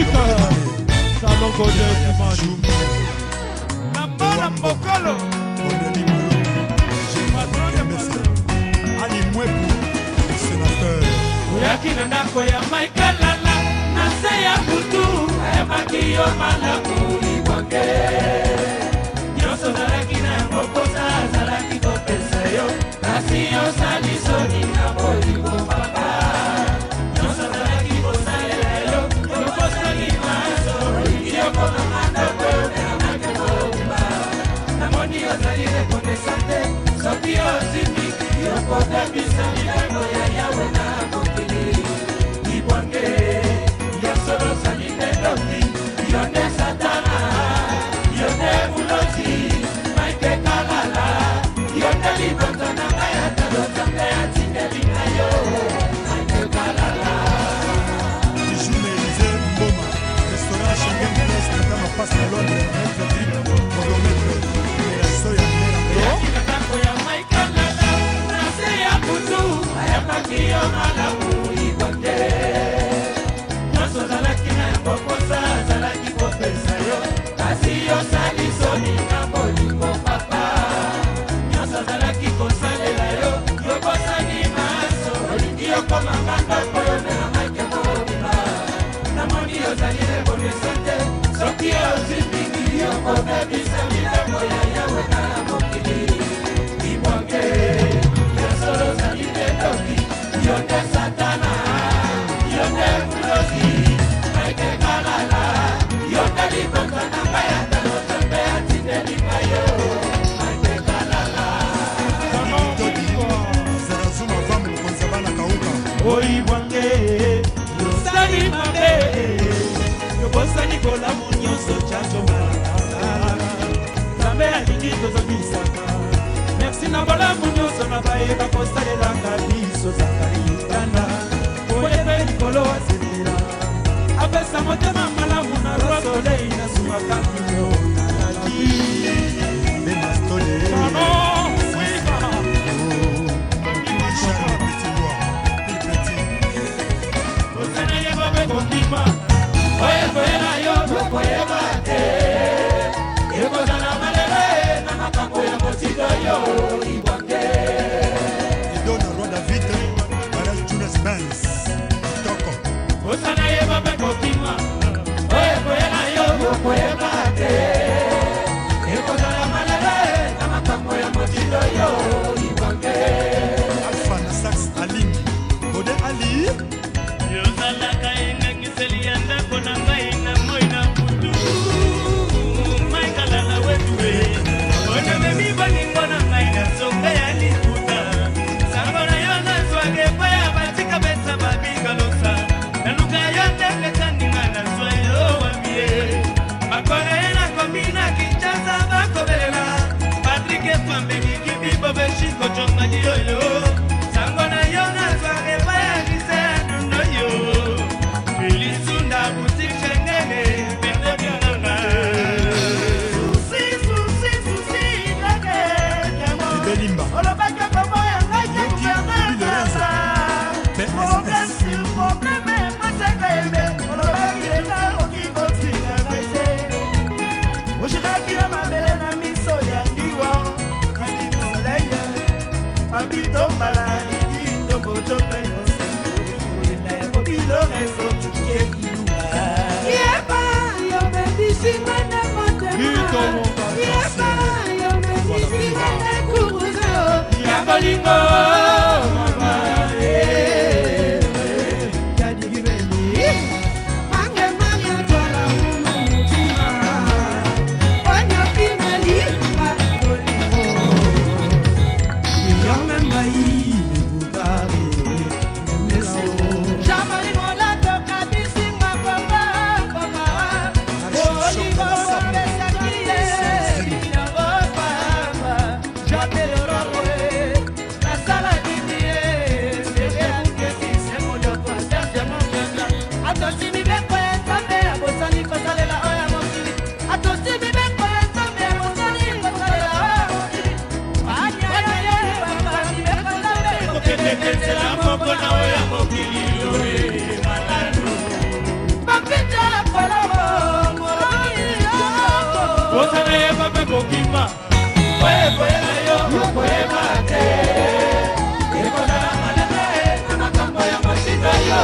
Belgique, Salon Godin Dimanche. Nambala Mbokolo. Patron de patron. Ali Mwepu, sénateur. Oyaki na ndako ya Michael Lala na se ya butu, ayambaki yo malamu libwange. Nyonso ozalaki na yango mposa azalaki kopesa yo, kasi osali soni na bolingo papa. Nyonso azalaki kosalela yo, yokosali maso, olingi yokomama ndako yomelamake mobimba. Namoni ozali reconnaissant te, soki ozwi mingi yokobebisa milemo ya Yawe na mokili. Libwange ya solo ozali nde ndoki, yo nde Satana, yo nde mulozi, Mike Kalala, yo nde libota na ngai ya talo, Nzambe atindeli ngai yo, Mike Kalala. Bijou na Élysée Mboma, restaurant Schengen Place, Tata Mapasa na Londres, Maître Drip, Bourgmestre, Melaso ya Mela. Oyaki na ndako ya Michael Lala na se ya butu, ayambaki yo malamu libwange. Nyonso ozalaki na yango mposa azalaki kopesa yo, kasi osali soni na bolingo papa. Nyonso azalaki kosalela yo, yobosani maso, olingi yokomanga ndako yomela Mike mobimba. Namoni ozali reconnaissant te, soki ozwi mingi yokobebisa milemo ya Yawe na mokili. Libwange ya solo ozali nde ndoki, yo nde Satana, yo nde mulozi, Mike Kalala, yo nde libota na ngai ya talo, Nzambe atindeli ngai yo, Mike Kalala. Salon Todi, Zarazuma Vam, mokonzi ya bana Kauka. Oyibwange yosali mabe, yobosani bolamu nyonso chacho malaka. Nzambe alingi tozongisaka merci na bolamu nyonso na bayeba kosalelaka biso. Zakari Tanda oyebe likolo aselela, apesa motema malamu na Roi Soleil nasumaka kino nalaki. Bemastole. Salon Wiba. Charles Petit Bois, plus petit. Kosana yeba mpe kondima oyo ekoyela yo tokoyeba te, ekozala malele na makambo ya motindo yo ibwange. Edo na Roi David, Mariage Julius Benz. Kitoko. Kosana yeba mpe kokima oyo ekoyela yo tokoyeba te, ekozala malele na makambo ya motindo yo ibwange. Alpha na Sax Alingi. Godin Ali. Yozalaka engangiseli ya ndako na ngai na moi na butu, Maikalala wetue onamemi bolingo na ngai na songa ya liputa. Sango na yo nazwaka epai ya batika besa babikalosa, naluka yo ndenge tandinga nazwa yo wabie bakore nakomi na Kinshasa bakobelela Patrik Efambeli kibibo beshiko jongadi oyo. Sango na yo nazwaka epai ya gisedundo yo Filisunda butik Shengene pende biananga. Susi, susi, susi, ndenge Libelimba. olobaki koboya ngai te. Yoki Bibi Lorenzo. Problème PSS. sur problème, masaka embe olobaki eza oki kotika ngai te. Oshikaki na mabele na miso ya ndiwa soleil babitombala likitombo tope Lorenzo tukekiluka. Yeba, yobebisinga na motema. Kitoko. Yeba, yobebisinga na kuruzo. Okokima oyo ekoyela yo, okoyeba te. Ekozala malebe na makambo ya motindo yo.